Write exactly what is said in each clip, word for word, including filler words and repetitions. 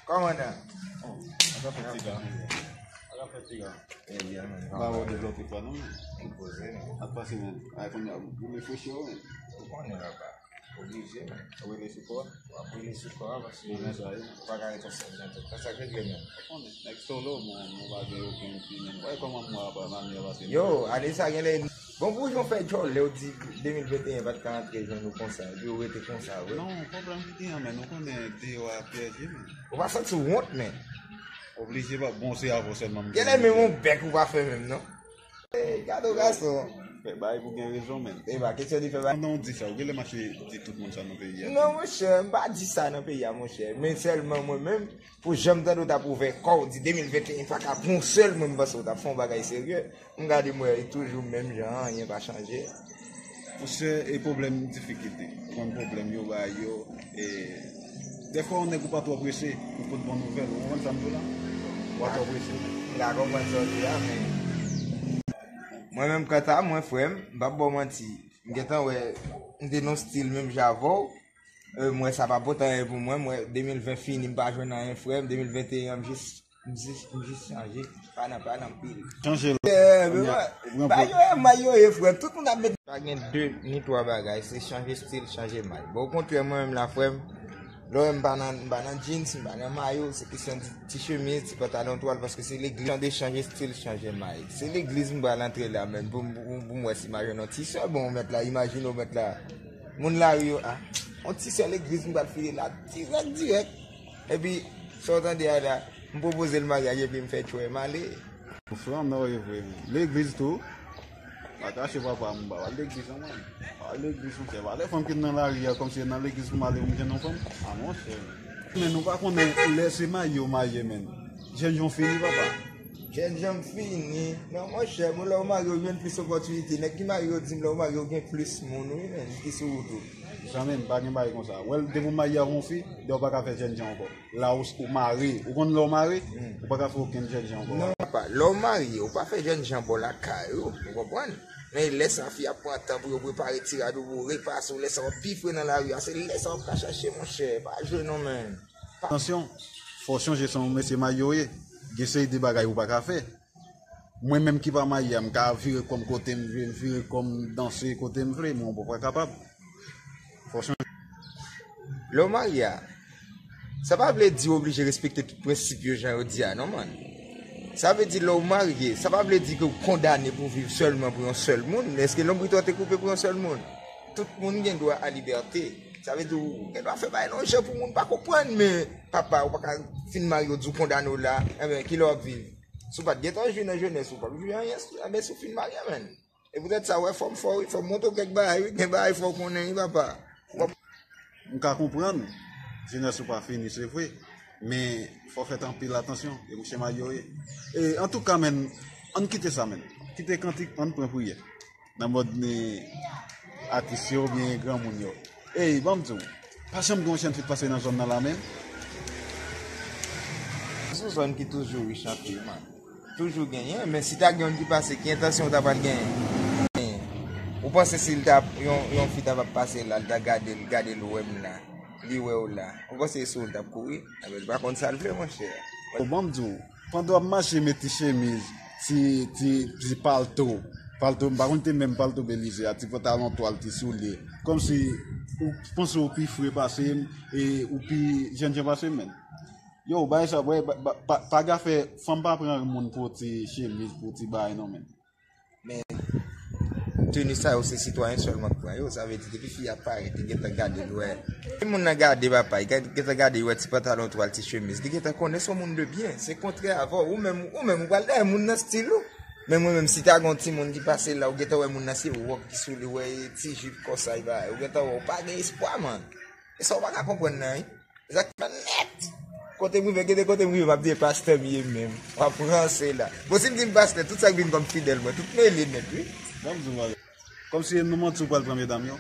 Kòmandan. Sa fè ti ga. Sa fè ti ga. Ebyen, men. Ba ou devlope pa non, men. Poze, men. Ap pase, men. Ay, konn ap refreshi yo, men. Ou konnen, papa. Oblije, men. Ou rele sou kò. W ap rele sou kò a, paske ou pa ka ret yon sèl nan tèt. Sa k regle, men. Ou konnen, nèg solo, mwen, mwen pa gen okenn fi, men. Wè kòman mwa pa mami a pase. Yo, ane sa genlè. Bon, pou jan w fè djòlè, w di de mil venteyen pa t ka antre jwenn ou konsa, epi w rete konsa, wi. Non, pwoblèm ki genyen, men, ou konnen deyò a pyeje, men. Ou pa santi w wont, men. Oblije pa, bon, se avè w sèlman m. Genlè menm yon bèk ou pa fè menm, non. Ey, gade yon gason. Fè bagay pou gen rezon, men. E pa kesyon de fè bagay. Pandan w di sa, ou genlè mache di tout moun sa nan peyi a. Non, monchè, m pa di sa nan peyi a, monchè. Men sèlman mwen menm, pou jan m tande w t ap ouvè kò w, di de mil venteyen pa ka pou yon sèl moun, m panse w t ap fè yon bagay serye. M gade m wè, e toujou menm jan, anyen pa chanje. Monchè, e pwoblèm difikilte. Ou konn pwoblèm yo bay yo, e dèfwa yon nèg ou pa twò prese pou pote bon nouvèl, ou konprann sa m di w la? Ou pa twò prese. M ka konprann sa w di a, men mwen menm kanta mwen, frè m, m p ap ba w manti. M gentan wè, m te nan stil menm jan avè w. E, m wè sa pa pote anyen pou mwen. M wè de mil ven fini, m pa jwenn anyen, frè m. De mil venteyen an, m jis, m jis, m jis chanje. Pa nan, pa nan pil. Chanje l. Ba yo e may yo ye, frè m. Tout moun ap met. Pa gen de ni twa bagay. Se chanje stil, chanje may. Bon, okontrè, mwen menm la, frè m, lè w wè m pa nan, m pa nan jeans, m pa nan mayo, se kesyon ti, ti chemiz, ti pantalon twal, paske se legliz. Jan de chanje stil, chanje may. Se legliz m pral antre la, men pou, pou, pou m wè si m a jwenn yon ti sè. Bon, w mèt la, imajine w mèt la. Moun lari yo, a, yon ti sè legliz m pral file la, dirèk, dirèk. Epi, sa w tande a la, m pwopoze l maryaj epi m fè tchwè, m ale. Frè m, non, e vre, men. Legliz tou, pa kache papa m, m pa al legliz, non, mwen. Pa al legliz, monchè. Pa lè fanm ki nan lari a, kòmsi nan legliz pou m ale pou m jwenn yon fanm. A, monchè. Men nou pa konnen lè se marye yo marye, men. Jènjan fini, papa. Jènjan fini. Non, monchè, bon, lè w marye, w jwenn plis opòtinite. Nèg ki marye yo di m, lè w marye, w gen plis moun, wi, men, ki sou wout ou. Zanmi m, pa gen bagay konsa. Wè, depi w marye avè yon fi, deja w pa ka fè jènjan ankò. La ou, ou mare. Ou konn lè w mare, ou pa ka fè okenn jènjan ankò. Non, papa, lè w marye, ou pa fè jènjan bò lakay ou, ou konprann? Men lè sa fi ap pran tan pou yo prepare ti rad ou, pou repase w, lè sa w ap pi fre nan lari a, se lè sa w ap ka chache, monchè, pa jwe non, men. Atansyon, fò w chonje se yon mesye marye w ye. Gen seri de bagay ou pa ka fè. Mwen menm ki pa marye a, m ka vire kò m kote m vle, m vire kò m danse kote m vle, men w pa kapab. Fò w chonje. Lè w marye a, sa pa vle di w oblije respekte tout prensip yo jan yo di a, non, man. Sa vle di lè w marye, sa pa vle di ke w kondane pou w viv sèlman pou yon sèl moun. Èske lonbrit ou te koupe pou yon sèl moun? Tout moun gen dwa a libète. Sa vle di w gen dwa fè bagay nan yon jan pou moun pa konprann, men papa, ou pa ka fin marye, w di w kondane w la, enben, kilè w ap viv? Si w pa t gentan jwi nan jenès, ou p ap jwi anyen, enben, si w fin marye, menn. E poutèt sa, w wè, fò m fè w, fò m montre w kèk bagay, wi, gen bagay fò w konnen, wi, papa. M ka konprann, jenès ou pa fini, se vre, men fò w fè anpil atansyon, e mouche marye w ye. E, antouka, menn, ann kite sa, menn. Kite kantik, ann pran priyè. Nan mòd ni atis yo oubyen granmoun yo. Ey, ban m di w, pa janm gen yon jèn fi k pase nan zòn nan la menm? Se yon zòn ki toujou rich anpil, man. Toujou genyen, men si ta gen youn ki pase, ki entansyon w ta pral genyen? Ou panse si l ta, yon, yon fi ta pap pase la, l ta gade l, gade l wè m la, li wè w la, ou panse sou w l t ap kouri? Enben, li pa konn sa l vle, monchè. Bon, ban m di w, pandan w ap mache, met ti chemiz, ti, ti, ti palto. Palto, m pa konn te menm palto Belize a, ti pantalon twal, ti soulye. Kòmsi ou panse ou pi fre pase m, e ou pi jènjan pase m, menn. Yo, bagay sa, bwè, pa, pa, pa, pa ka fè, fanm pa pran moun pou ti chemiz, pou ti bagay, non, menn. Men, teni sa yo, se sitwayen sèlman k pran yo. Sa vle di, depi fi a parèt, li gentan gade l, wè. Depi moun nan gade, papa, li gentan gade, wè ti pantalon twal, ti chemiz. Li gentan konnen se yon moun de byen. Se kontrè avè w. Ou menm, ou menm, ou pral dèyè moun nan stil ou. Men mwen menm, si ta gen yon timoun ki pase la, ou gentan wè moun nan se wòb ki sou li, wè ti jip konsa, li ba, ou gentan wè, ou pa gen espwa, man. E sa w pa ka konprann nan, wi. Sa k fè nèt. Kote m rive, gade kote m rive, m ap di e pastè m ye menm. W ap ranse la. Bon, si m di m pastè, tout sa k vin kòm fidèl mwen, tout mele nèt, wi. Ban m di w bagay. Kòmsi e nan manti ou pral pran medam yo.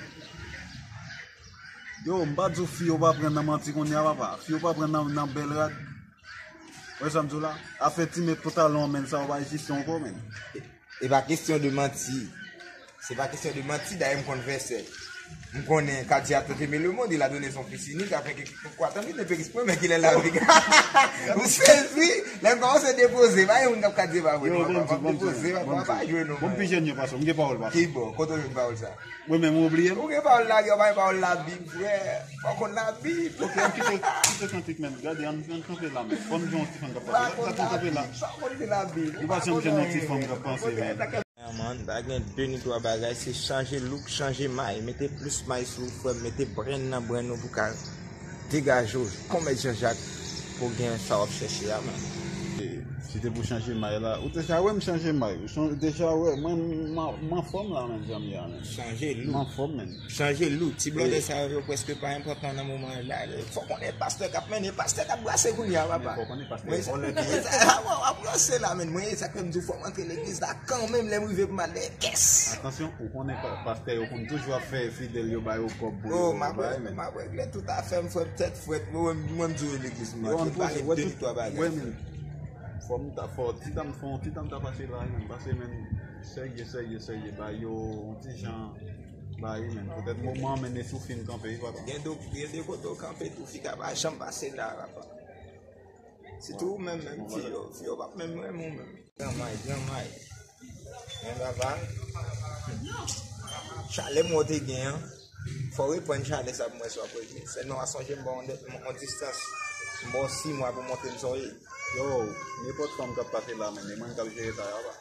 Yo, m pa di w fi yo pa pran nan manti kounye a, papa. Fi yo pa pran nan, nan bèl rad. Wè sa m di w la? Afè ti men pantalon an, menn, sa yo pa egziste ankò, menn. E pa kesyon de manti. Se pa kesyon de manti, dayè m konn vèsè. M konnen Katia a tante me lemonn, il a donné son fils unique avec quoi, tann vin pe rispe men ki lè la vi. Ou sezi, lè m kòmanse depoze, pa gen moun k ap ka di pa vre. Yo, non, bon, papa, m bon, depoze, bon, papa, pa jwe non. Bon, pi jèn yo pase, m gen pawòl pase. Ki bò, kote w jwenn pawòl sa? Wi, men m oubliye l. Ou gen pawòl la, gen pawòl Labib, frè. Fò w konn Labib. Ok, m kite, kite kantik men. Gade, ann, ann kanpe la men. Fò n jwenn yon ti fanm k ap pase. Sa konn kanpe la. Sa konn de Labib. Ou pa janm jwenn yon ti fanm k ap pase men. Yeah, man, pa gen de ni twa bagay, se chanje look, chanje may, mete plis may sou ou, frè m, mete brenn nan brenn ou pou ka degaje w, kon Mèt Jan Jak, pou w gen sa w ap chèche a, man. Si te pou chanje may la, ou te ja wè m chanje may, ou chon-, deja wè, mwen, m, m anfòm la, men, zanmi a, men. Chanje look. M anfòm, men. Chanje look. Ti blòdè sa yo, yo prèske pa enpòtan nan moman la. Fò konnen pastè k ap mennen, pastè k ap brase kounye a, papa. Fò konnen pastè yo vòlè tou. W ap brase la, men. Mwen, e sa k fè m di w fò m antre legliz la kanmenm, lè m rive pou m al dèyè kès. Atansyon, ou konnen pa-, pastè yo konn toujou ap fè fidèl yo ba yo kòb pou yo bay, men. M ap regle tout afè m, frè m, tèt frèt. Mwen, mwen, m di w legliz m antre, pale de ni twa bagay. Fò m ta fò, ti dam fò, ti dam ta pase la, men, pase, men, serye, serye, serye, ba yo, yon ti jan, ba yo, men, poutèt moman, men, e sou fin kanpe, wi, papa. Gen de, gen de kote w kanpe tou, fi ka pa janm pase la, papa. Sitou ou menm, menm, fi yo, fi yo p ap menm renmen w, menm. Gran may, gran may. Men papa, chalè m wè w te gen an, fò w reprann chalè sa pou mwen si w ap regle. Sèlman w a sonje m ba w yon distans. M ba w sis mwa pou w montre m sa w ye. Yo, nenpòt fanm k ap pase la, men, e mwen k ap jere sa, papa.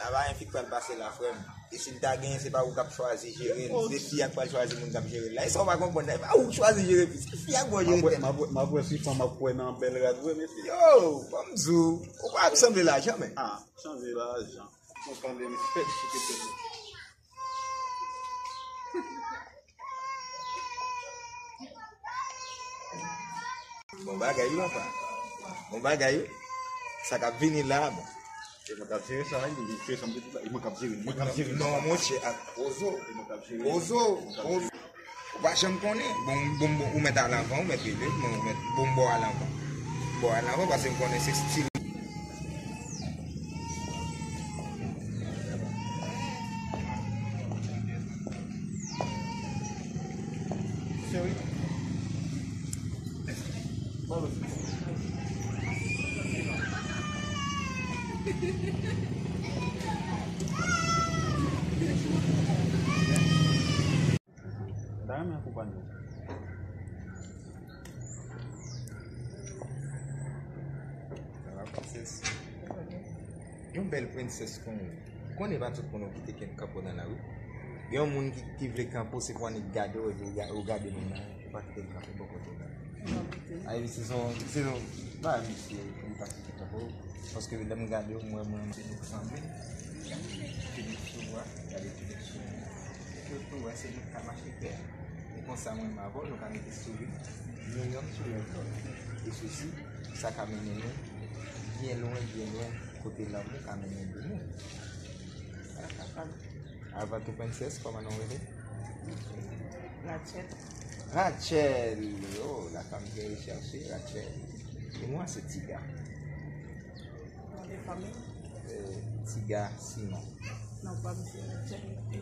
La pa gen fi k pral pase la, frè m. E si l ta genyen, se pa ou k ap chwazi jere l. Se fi a k pral chwazi moun k ap jere l la. E sa w pa konprann la, e pa ou k chwazi jere fi. Se fi a k bon jere tèt. M ap wè, m ap wè si fanm ap kwè nan bèl rad vre, mesye. Yo, ban m di w, ou pa ap sanble lajan, men. Ah, sanble lajan. Ou sanble m fèt chite tèt. Bon bagay, wi, papa. Bon bagay, wi. Sa k ap vini la, bon. E mwen k ap jere sa, wi, mwen k ap jere, mwen k ap jere. Non, monchè, ak Ozo. E mwen k ap jere. Ozo, Ozo. Ou pa janm konnen. Bon, bon, bon, ou mèt al anvan, ou mèt rele, mwen, ou mèt, bon, m ba w al anvan. M ba w al anvan, paske m konnen se stil. Cheri. M ta renmen akonpanye w. Sa va, princess? Yon bèl princess kon ou. Ou konnen pa tout moun ou kite ken kanpe w nan lari. Gen yon moun ki, ki vle kanpe w, se pou annik gade w, epi ou ga-, ou gade moun nan, ou pa kite l kanpe bò kote w la. A, epi se son, se son, pa misye, ou pa kite kanpe w. Paske lè m gade w, m wè mwen, nou sanble. Gade Filipe sou ou a, gade Filipe sou ou. Epi w tou wè se nou k ka mache pè. E konsa mwen menm avè w, nou ka mete souri. Youn youn sou lòt lòt. E sesi, sa ka mennen nou byen lwen, byen lwen, kote lanmou ka mennen de nou. Avan tou, princess, kòman non w rele? Rachel. Rachel! Oh, la femme que je cherchais, Rachel. Et moi, c'est Tiga. Non de fanmi? Euh, Tiga Simon. Non, pa misye, Jean, eh,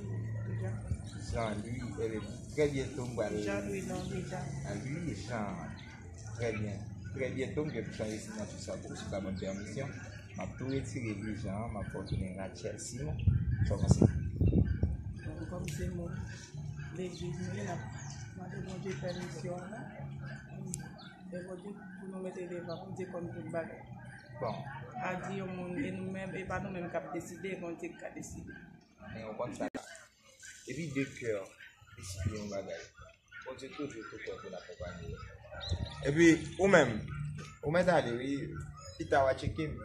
Jean. Jean, lui, eh, trè byento m pral. Jean, wi, non, Jean. Ah, lui, Jean. Trè byen. Trè byento, m gen pou chanje siyati sa pou ou, si w ka ban m pèmisyon. M ap tou retire Louis Jean an, m ap fè w tounen Rachel Simon. Sa w panse? Bon, kòm se moun legliz nou ye, n ap mande Bondye pèmisyon an, non? Lè Bondye pou nou mete devan, Bondye konn tout bagay. Bon. A di yon moun, e nou menm, e pa nou menm k ap deside, e Bondye k ka deside. Men ou konn sa la. Epi de kè deside yon bagay, Bondye toujou tou prè pou l akonpanye w. Epi ou menm, ou mèt ale wi, pita w a tcheke m.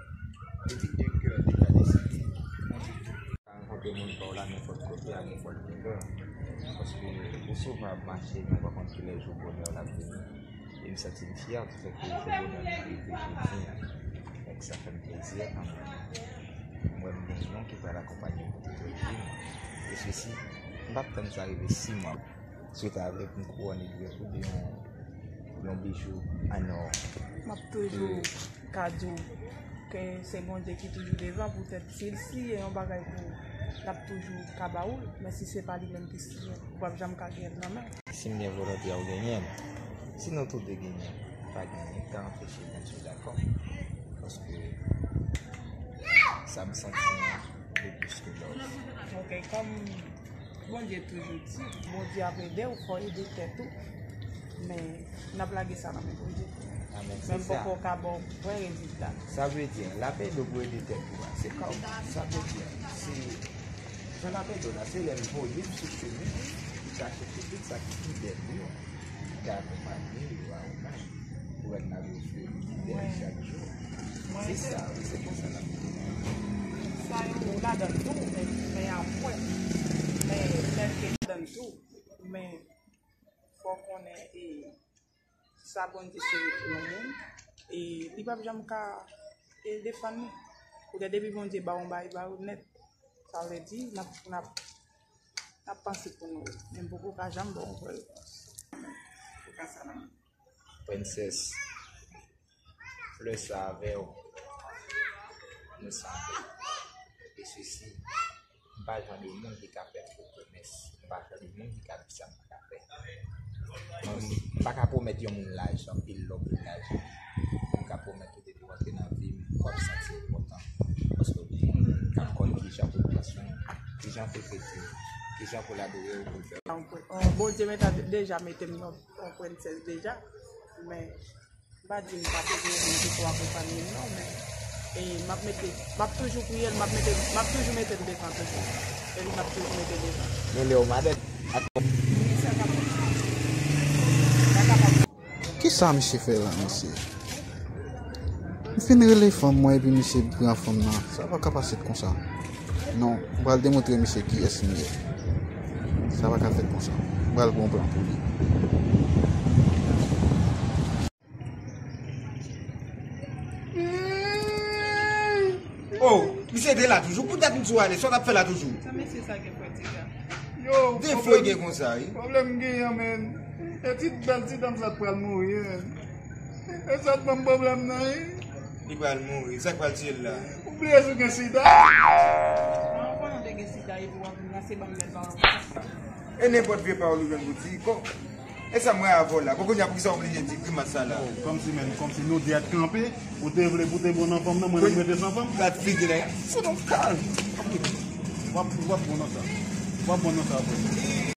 Epi de kè deja deside, Bondye tou. Rankontre moun pa w la nenpòt kote, a nenpòt lè. Paske ou souvan ap mache, men ou pa konn kilè jou bonè w la ap vini. E m santi m fyè di fèt ke jou bonè m nan rive jodi a. Donk sa fè m plezi kanmenm. M wè m gen yon ki pral akonpanye m pou tout rejim. E sesi, m p ap tann sa rive sis mwa. Swete avèk yon kouwòn epi yon, yon bijou an or. M ap toujou ka di w ke se Bondye ki toujou devan, poutèt si l siye yon bagay pou ou, l ap toujou ka ba ou l, men si se pa li menm ki siyen, ou p ap janm ka genyen l nan men. Si m gen volonte a, ou genyen l. Si nou tou de genyen l, pa gen anyen k ka anpeche Bondye dakò. Paske sa m santi an, e plis ke love. Ok, kòm Bondye toujou di, Bondye ap ede w, fò w ede tèt ou. Men, n ap lage sa nan men Bondye. Amen, se sa. Men m poko ka ba w vrè rezilta. Sa vle di, l ap ede w pou ede tèt ou a. Se kòm, sa vle di, se, jan l ap ede w la, se lè l voye m sou chemen, m ka chèche tout sa ki fidèl yo, m ka akonpanye yo a ou menm. Pou wè n ap reflete fidèl chak jou. Se sa, wi, se konsa l ap ede w. Sa yo, ou ladan l tou, men, men apre, men, lè ke ladan l tou, men, fò w konnen, e, sa Bondye se yon moun, e li p ap janm ka, e, defann nou. Poutèt depi Bondye ba w yon bagay, ba w nèt. Sa vle di, n ap, n ap, n ap panse pou nou, men m poko ka janm ba w yon vrè repons. Ou ka sa nan men. Prensès, flè sa avè w, nou sanble. E sesi, m pa jan de moun ki ka fè fo pwomès. M pa jan de moun ki ka di sa m pa ka fè. Mwen, m pa ka pwomèt yon moun lajan, anpil lò pou lajan. M ka pwomèt ou depi w antre nan vi m, w ap santi w kontan. Paske w gen yon moun k ap konn kijan pou l pran swen w, kijan pou l trete w, kijan pou l adore w, pou l fè w. Bondye mete, deja mete m yon, yon prensès deja, men m pa di m pa bezwen moun ki pou akonpanye m non, men, e, m ap mete, m ap toujou priye l, m ap mete, m ap toujou mete l devan toujou. E li m ap toujou mete devan. Men Leo Madrid ak Kisa misye fè la, mesye? M fin rele fanm mwen epi misye pran fanm nan. Sa pa ka pase konsa. Non, m pral demontre misye kiyès m ye. Sa pa ka fèt konsa. M pral pran yon plan pou li. Oh, misye te la toujou. Poutèt misye ale, sa w t ap fè la toujou? Sa mesye sa gen frè Tiga? Yo, defo gen konsa, wi. Pwoblèm m genyen, men. E ti bèl ti dam sa t pral mouri, men. E sa t ban m pwoblèm nan, wi. Li pral mouri. Sa k pral tiye l la? Ou bliye si w gen sida? An konnen w te gen sida, epi w ap vin la, se ban m bèl pawòl konsa. E nenpòt vye pawòl ou jwenn pou di, kò. E sa m wè avè w la. Bon, kounye a, poukisa w oblije di grimas sa la? Oh, kòmsi, menm, kòmsi nou de a t kanpe, ou te vle pou te bon nan fanm nan, mwen menm rete san fanm. Gad figi nèg. Sit down, kalm. W ap, w ap bon nan sa. W ap bon nan sa apre.